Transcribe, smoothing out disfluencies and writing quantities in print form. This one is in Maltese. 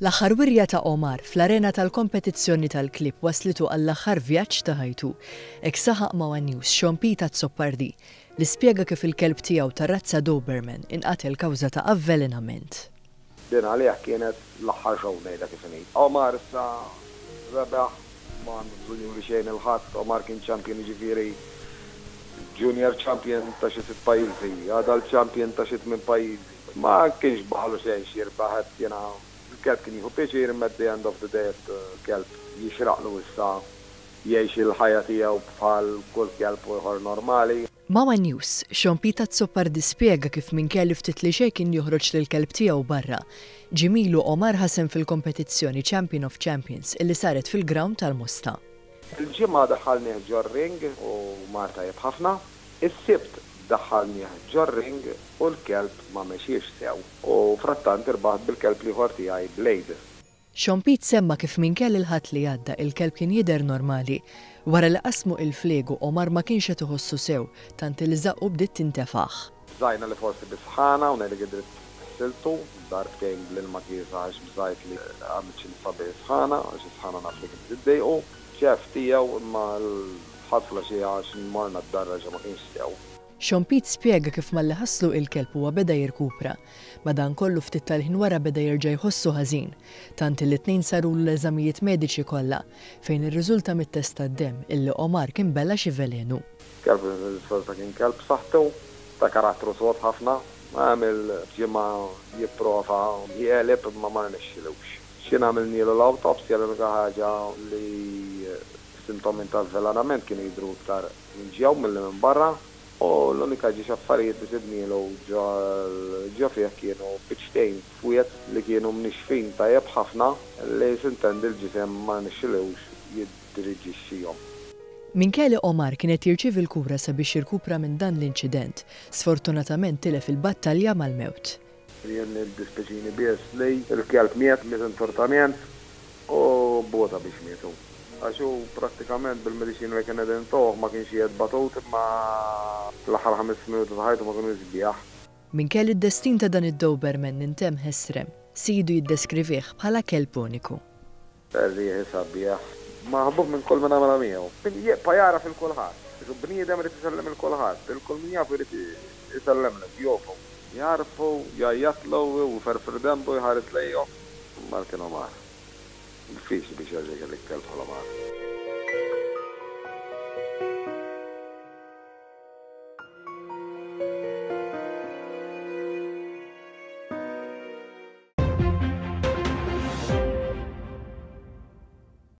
L-aħħar wirja ta' Omar fl-arena tal-kompetizzjoni tal-klieb wasslitu għall-aħħar vjaġġ ta' ħajtu. Hekk saħaq ma' one News Sean Pete Azzopardi, li spjega kif il-kelb tiegħu tar-razza Doberman inqatel kawża ta' avvelenament. Din għalih kienet l-aħħar show ngħidha kif inhi. Omar issa rebaħ, ma għandu bżonn juri xejn 'il ħadd, Omar kien champion jiġifieri junior champion ta' xi sitt pajjiżi, adult champion ta' xi tmien pajjiżi. Ma kienx baqagħlu xejn x'jirbaħ għedt jiena l-kelb kien jieħu pjaċir imma at the end of the day għedt kelb jixraqlu issa jgħix il-ħajja tiegħu bħal kull kelb ieħor normali. Ma' one News, Sean Pete Azzopardi spjega kif minkejja li ftit li xejn kien joħroġ lill-kelb tiegħu barra, ġimgħa ilu Omar ħa sehem fil-kompetizzjoni Champion of Champions illi saret fil-ground tal-Mosta. Il-Ġimgħa daħħalnieh ġor-ring u mar tajjeb ħafna. Is-Sibt daħħalnieh ġor-ring u l-kelb ma mexiex sew u frattant irbaħt bil-kelb l-ieħor tiegħi Blade. Sean Pete semma kif minkejja li l-Ħadd li għadda il-kelb kien jidher normali, wara li qasmu il-fliegu Omar ma kienx qed iħossu sew tant li żaqqu bdiet tintefaħ. Bżajna li forsi bi sħana u ngħidlek id-dritt ħsiltu darbtejn bl-ilma kiesaħ għax bżajt li għamilt xi nitfa' bih is-sħana għax is-sħana naf li kienet iddejqu. Ċef tiegħu imma l-Ħadd filgħaxija għax morna d-dar reġa' ma kienx sew. Sean Pete spjega kif malli ħasslu il-kelb huwa beda jirkupra. Madankollu ftit tal-ħin wara beda jerġa' jħossu ħażin, tant illi t-Tnejn sarulu l-eżamijiet mediċi kollha, fejn irriżulta mit-test tad-demm illi Omar kien bela' xi velenu. Kelb xorta kien kelb b'saħħtu, ta' karattru sod ħafna. Għamel ġimgħa jipprova jegħleb imma ma rnexxilux. X'ħin għamilnielu l-awtopsja l-unika ħaġa li s-sintomi ta' avvelenament kienu jidhru iktar minn ġew milli minn barra u l-unika ġiex affarijiet li sibnielu ġo fih kienu biċċtejn fwied li kienu mnixxfin tajjeb ħafna li sintendi l-ġisem ma rnexxilux jiddiriġixxihom. Minkejja li Omar kien qed jirċievi l-kura sabiex jirkupra minn dan l-inċident, sfortunatament tilef il-battalja mal-mewt. Jien iddispjaċini biss li l-kelb miet, miet intortament u bota biex mietu. Għax hu prattikament bil-mediċina li kien qegħdin intuh ma kienx qiegħed batut imma l-aħħar ħames minuti ta' ħajtu ma kinux sbieħ. Minkejja li d-destin ta' dan id-Doberman intemm ħesrem, sidu jiddeskrivih bħala kelb uniku. Ferrieħi sabiħ. Maħbub minn kull min għamilha miegħu. Jibqa' jagħraf 'il kulħadd. Qisu bniedem irid isellem 'il kulħadd. 'Il kull min jafu jrid isellemlu, jofu. Jagħrfu, jgħajjatlu u jferfer denbu jħares lejhom. Omar kien Omar. Diffiċli biex jerġa' jkollek kelb bħal Omar.